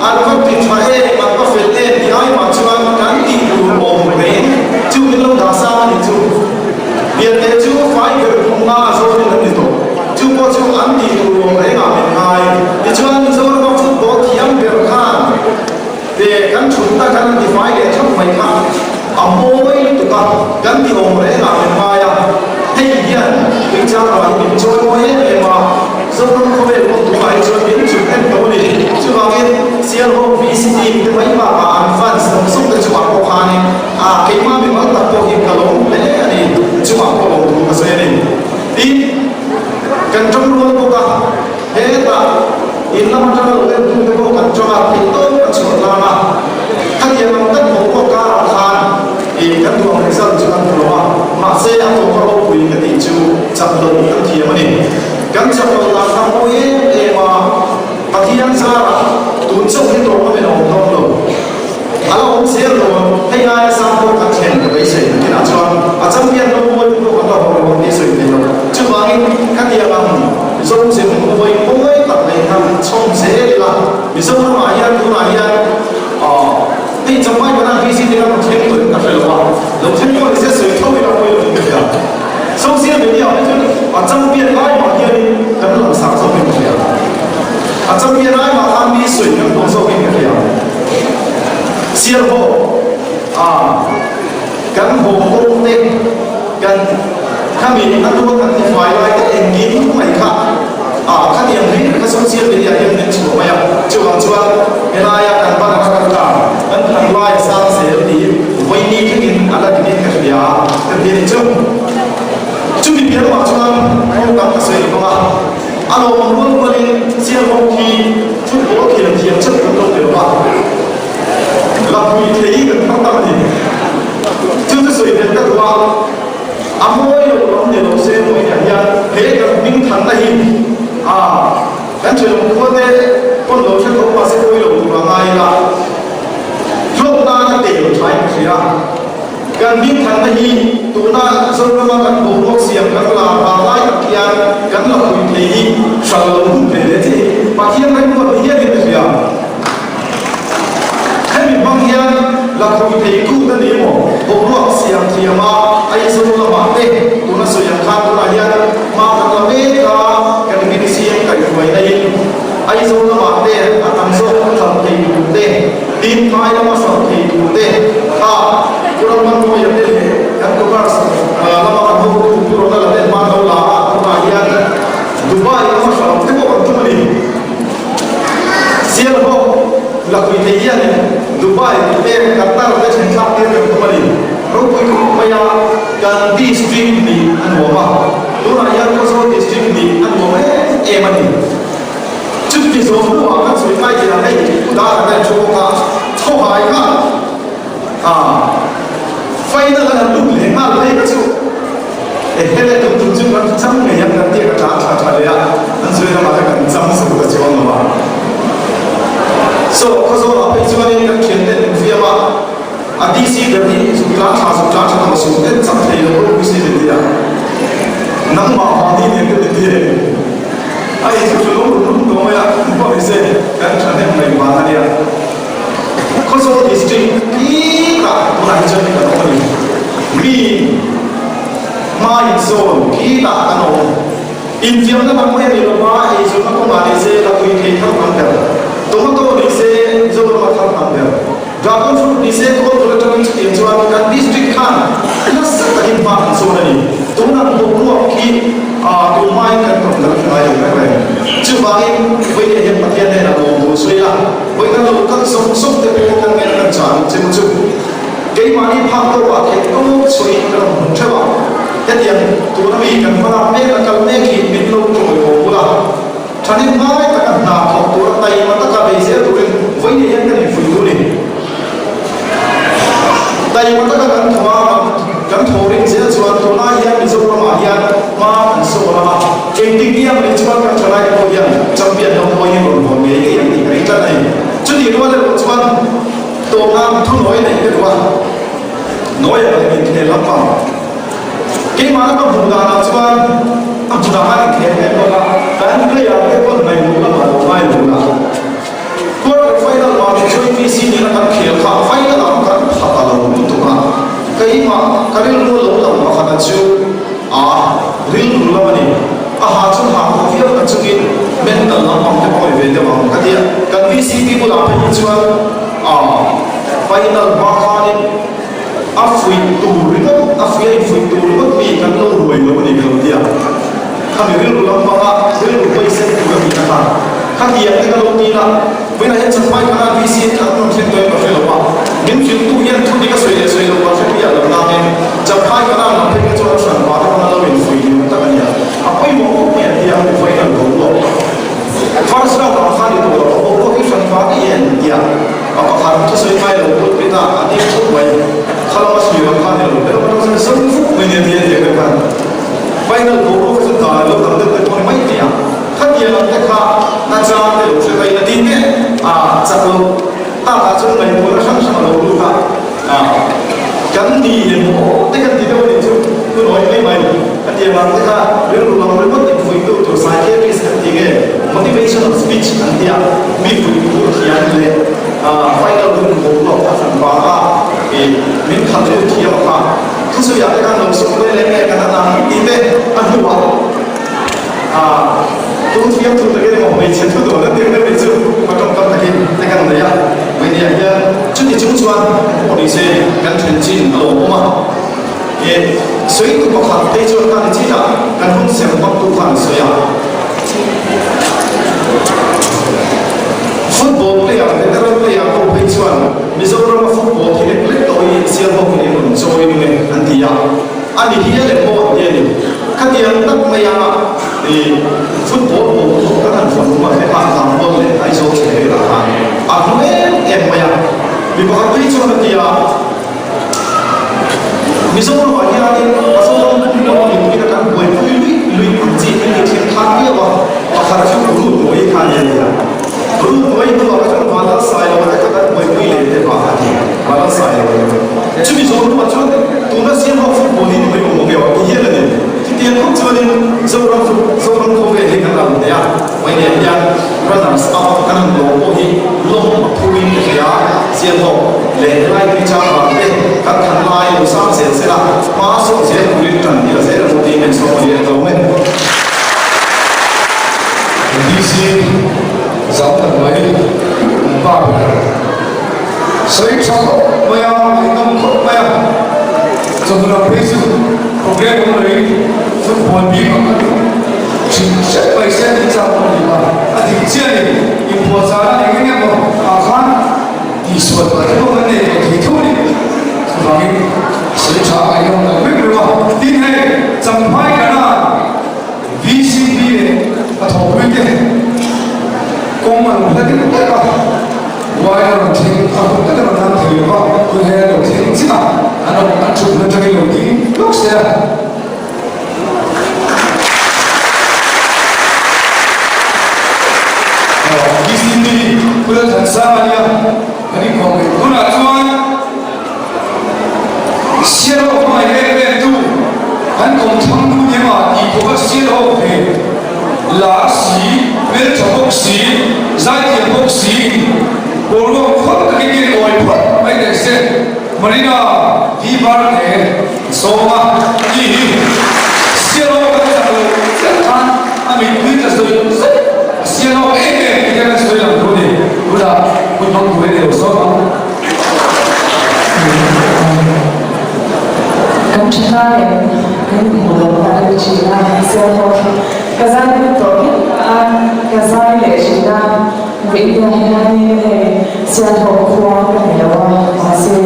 an va ti tha em, an va fel em tih ai mah chuan kan tih tur awm reng chu min lo dah sang a ni chu. Piante chu fai ber kum nga a zawnin an ni tawh. Chu pawh chu an tih tur awm rengah min ngai. Tichuan Mizorama football thiam ber khan Te kan thutna kan ti fai leh thap mai kha a mawi lutuk a, kan ti awm reng ah min ngai a, hei hian Tuichangah hi min chawi mawi em em a, Zoram khawvel pawh tunah hi chuan min chhuk em tho a ni. Chuvangin Sialhawk VC team te mai bakah an fans zawng zawng te chungah pawh khanin a keimah mimal tak pawh hi ka lawm hle a ni, chungah pawh lawmthu ka sawi a ni. Tin, kan ṭang rual bawk a. Hetah in lam atanga lo en tute pawh kan chawng a, theihtawp kan chhuah tlang a, khatiang ang tak boruak karah. Chak loh kan thiam a ni. Kan chak loh dan kha mawi em em a, Pathian zarah tun chauh hi tournament a awm dawn lo. A la awm zel dawn, hei aia sang pawh kan thlen ka beisei nakinah chuan a champion lo mawi pawh kan la haw lo ang tih sawi thei lo. Chuvangin khatiang ang Mizo zem mawi mawi tak leh kha chhawm zel ila, Mizoramah hian tunah hian hei Champhai Bana VC te kha rawn thleng tawh in ka hre lo a, lo thleng pawh ni se sawi tho ila mawi lo in ka hria. Social media ah hi chuan a champion lai mah hianin kan langsar zawkin ka hria. A champion lai mah khan mi sawi kan hlawh zawkin ka hria. Sialhawk a kan haw kawng te kan khami a tua kan tifai lai te engkim mai kha a khatiang hlir kha social media hian min chhuah mai a. Chuvang chuan helaia kan banner a kan tar kan than lai a sang zel tih vawiini thlengin a la dikin ka hria kan ti a ni chu. Chumi piah lamah chuan kawngkam ka sawi lo bawk a, a lawmawm rual rualin Sialhawk hi football khel thiam chauh kan lo pe lo a, lakpui thei kan thar tak a ni. Chu chu sawi tel ka duh a, a mawi lo lam ni lo se mawiah hian he kan hming thanna hi a kan thenawm khua te pawn lo hre tho mahse pawi lo tur a ngai ila, hlawk nana tel thain ka hria. Kan hmingthanna hi tuna Zorama kan boruak siam kan la vang lai tak hian kan la pui thei hi hral lo hun ve leh che Pathian remruat ni hialin ka hria. Hemi hmang hian la pui thei kut a ni emaw boruak siam thiam a Aizawl lamah te tuna sawi ang khan tunah hian hma kan la mek a kan hmingsiam kaihhruaina in Aizawl lamah te a tam zawk hral thei tur te Tin, phai lama hralh thei tur te kha Pu Rammanmawia te leh kan Commerce lama kan hotu Pu Ronald-a te hman lo la a, tunah hian Dubai lama hralh te pawh kan tum a ni. Sialhawk lakui thei hianin Dubai te Qatar te then thlak tir kan tum a ni. Ropui khawp maia kan District nih a nuam a, tunah hian Khawzawl District nih a nuam em em a ni. Chuti zawh hnuah kan sawi ngai thei ang hei dar a thu bawk a, khawhai kha ah final an han lut leh nghal phei kha chu e hele tum tum chu kan chang ngei ang kan tih a ka tlan thla tha leh a, an sawi ramah khan kan chang zo ta chuang lo a. So Khawzawlah phei chuanin kan thianten min fiam a, a DC ber hi zuk tlan thla zuk tlan tha tawh suh en chak thei lo ropui si min ti a, nangmah vang hi nen ka ti ti. A inchhung chu lo rum rum tawh mai a, pawh ni se kan thahnem mai vang a nia. Khawzawl District kitah tunah hi chuan kan awm a ni. Mi hmain zawn kitah kan awm. Infiamna lam mai a ni lova, eizawnna kawngah ni se la tui thei thar tam ber. Tomato ni se Mizoram a thar tam ber. Dragon fruit ni se kawl tur atangin chutiang chuan kan district khan nasa takin hma kan sawn a ni. Tunah boruak khi tun hmain kan rawn kal ngai lo reng reng. Chuvangin vawiin hian Pathian hnenah lawm tur sawi a, vawiin kan lo kal zawk zawk te pawh kan ngaihna kan chah duh che maw chu. Keimahni phak tawkah theih tawp chhuahin kan rawn hmu theuh a, hetiang tuna mi kan hmalak mek a kal mek hi min lo ṭawiawm bula. Thanin ngai taka hna thawk tura taima taka bei zel turin vawiin hian kan infuih duh a ni. Taima taka kan thawh a, kan thawh rin zel chuan tunlai hian Mizoramah hian hma kan sawn a, engtik ni ang nih chuan kan thalai te pawh hian champion ho pawh hi rawn hawn ngei ngei ang tih ka ring tlat a ni. Chutih rual erawh chuan tawpna thunawi neih ka duh a, nawi a kan inkhel lampang. Keimahna ka hmuh danah chuan a hmunah khan inkhel em bawk a, kan player te pawn ngaihluh lamah lo ngai lo la. Quarter final mah ni chuan VC nena kan khel kha final ah kan pha ta lo lutuk a, keimah ka rilru lo lang pakhat a chu a rilru lam a ni. A ha chu ha khawp viau na chungin mental lampang te pawh a ni ve deuh ang ka ti a, kan VCP bulah phei hi chuan a final hma khanin A fuih tur ringawt, a fuih a infuih tur ringawt mi kan lo ruai lo a ni ka lo ti a. Khami rilru lampanga rilru paisen tur a tihna kha khatiang te ka lo ti la. Vawiinah hian Champhai khana VC an rawn thleng tawh em ka hre lo a. Min hrilhtu hian thu dik a sawi leh sawi lo ka hre piah lo nangin Champhai khana an rawn thleng te chuan a hran pah te pawn an lo infuih ni awm tak a nia. A pawimawh khawp mai an ti a, vawiin an lo ruak. First round ah khan i duh lo a boruak hi hran pah daih e an ti a. A pakhat thusawi ngai lo pawh pit a, a ding thut mai. Kha lama chhui ram kha a ni lo ber a, patang chuan zo vuk mai nia ti a ti ang deuh khan. Final boruak kha chu dan a lo dang deuh te pawh a ni mai thei a. Khatiang ang te kha nachang te lo hre mai ila tin te a chak loh takah chuan ngaihtuahna hrang hrang a lo lut a, kan ni emaw te kan ti deuh a nih chu thunawi mai mai. Khatiang ang te kha rilru lam ringawt infuihtu tur psychiatrist kan ti nge motivational speech an tia mi fuihtu thiam leh final hun boruak a hran vanga min khalh lut thiam a kha. Thusawiah te khan lo sawm ve leh nge kan an ang tih te a hnuah tu thiam thu takin emaw hmeichhe thu dawn a tir deuh nih chu ka tawngkam takin te kan nei a, Vawinia hian chuti chung chuan pawh ni se kan then chin a lo awm a, e sawitu pakhat te chuan khan ni chinah kan hun sem hmangtu khan a sawi a. Football player veteran player ho phei chuan Mizorama football thi lek lek tawh hi Sialhawk in rawn chawi nung e an ti a, a ni hial em maw an ti a ni. Khatiang tak maia i football boruak kan han vawn tum a hre kha Tlangvawl leh Aizawl thleng velah khan a hmu em em mai a. Mi pakhat phei chuan a ti a, Mizoramah hianin a Zoram pumpuia mipuite kan buaipui luih luih ang chi thil hi thleng khan viau a, pakhat chu Rutmawii kha a ni a ti a. Rutmawii hnuah kha chuan Vanlal Sailo te kha kan buaipui leh tep a a ti, Vanlal Sailo te. Chumi zawh hnuah chuan tuna Sialhawk football hi ni mai awm awm eo a ti hial a ni. Chutiang khawp chuanin Zoram Zoram khawvel hi kan lo nei a, Vawiin hian runners up kan han lawm pawh hi lawm a phuin ka hria, Sialhawk leh helai tui chang vang te kan than lai lo sang zel zel a, hma sawn zel turin tan hi la zel emaw tiin kan chhuak mai leh ta awm e. DC zau tak mai an pa ber sawi tha khawp mai a, ngaihnawm khawp mai a, chawhnu lam phei chu program awm loin football bik ang a thin hrep mai se tih chak pawh a ni a, a dik chiah a ni, inphuahchahna eng eng emaw ah khan tihsual palh te pawh kan nei tawh thei tho a ni, chuvangin sawi tha a ngaihnawm tak vek reuh a, tin hei Champhai Kanan. VCP leh a thawhpuite kawng a lo hla deuh deuh a, uai a rawn thleng a hun tak a rawn nan thei lo va, hun he a lo thleng chiah a, an awm an thut hun atangin lo ding lawk se a. VCP Pu Lalthansanga nia kan inkhawm leh hunah chuan. Sialhawk hmangaih em em tu kan kawmthlang nu nia tih khawpa Sialhawk ve lar si, hmeltha bawk si, zaithiam bawk si in boruak phawt takin nge kawi phawt mai teh se Marina V Varte sawm a tih hi Sialhawk kan chak lo chiah khan a mitpui ta zawih zawih a Sialhawk em em tih kha kan sawi lang thu a ni tunah hun hmang tur a ni lo sawm ang. Kan tha em kan inhmu lo a ka ti thin a, Sialhawk hi ka zai lut tawh viau a, ka zai leh thin a, Vawiin hianin hei Sialhawk khua ka ni lo a, mahse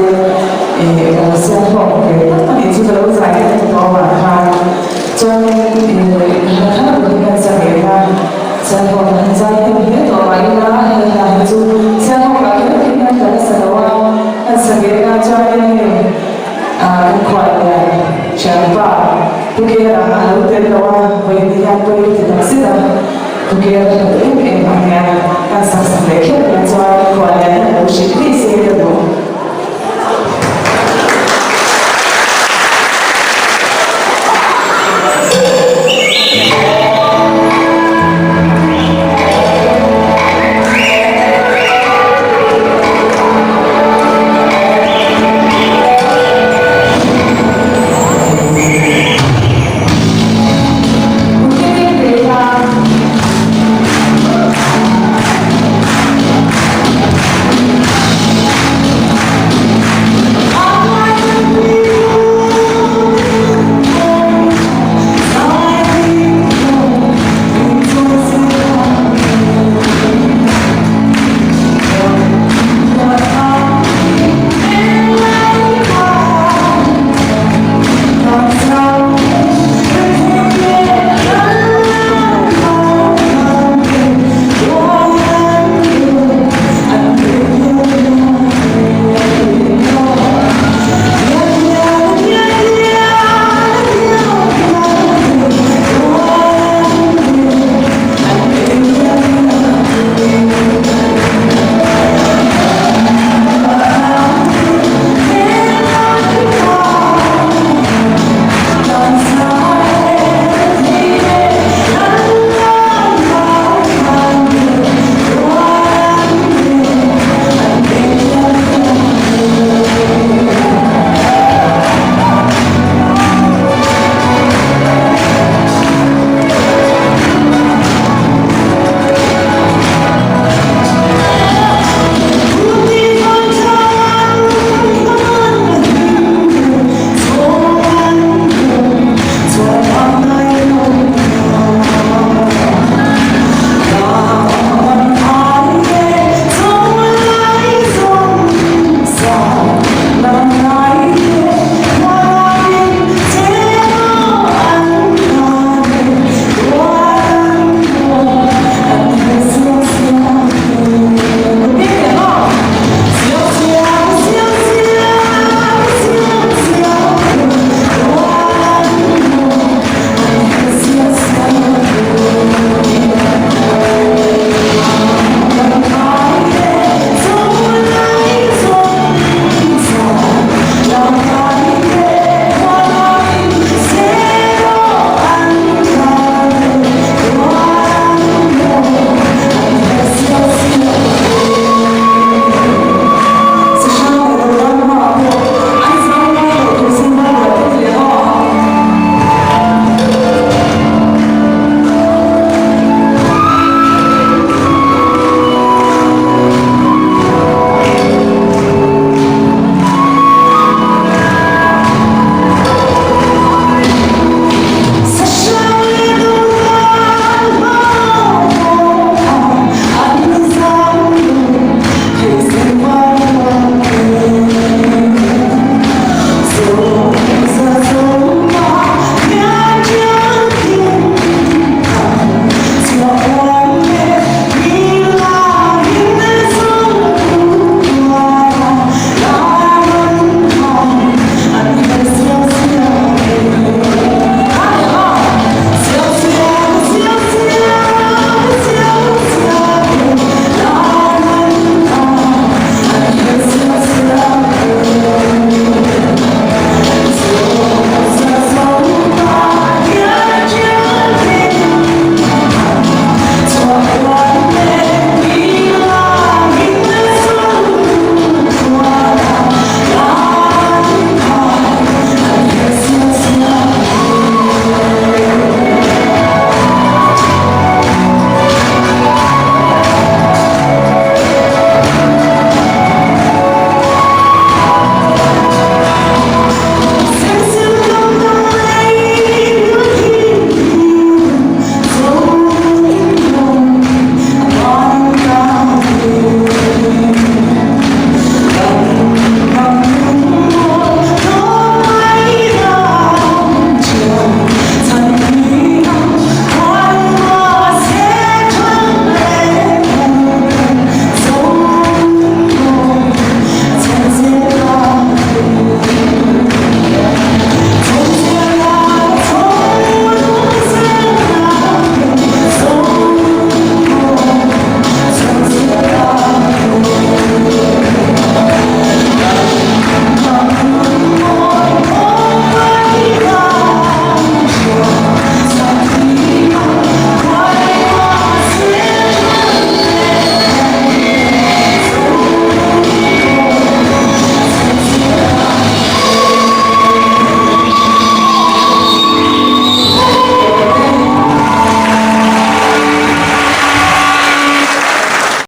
ih Sialhawk ve tak a nih chu ka lo zai leh tawh avang khan chuanin ih hla thar hi kan sa ve a. Sialhawk han zai hnem hle tawh mah ila hei hla hi chu Sialhawk ah kher phei hian ka la sa lo a, kan sa ve na chuanin hei kan khual lian thianpa Pu Kera a lo tel lo a, vawiin hian pawi ka ti tak zet a, Pu Kera hla duh em em ang nia kan sak sak leh kher hian chuan khual lian hian lo hrilh ngei se ka duh.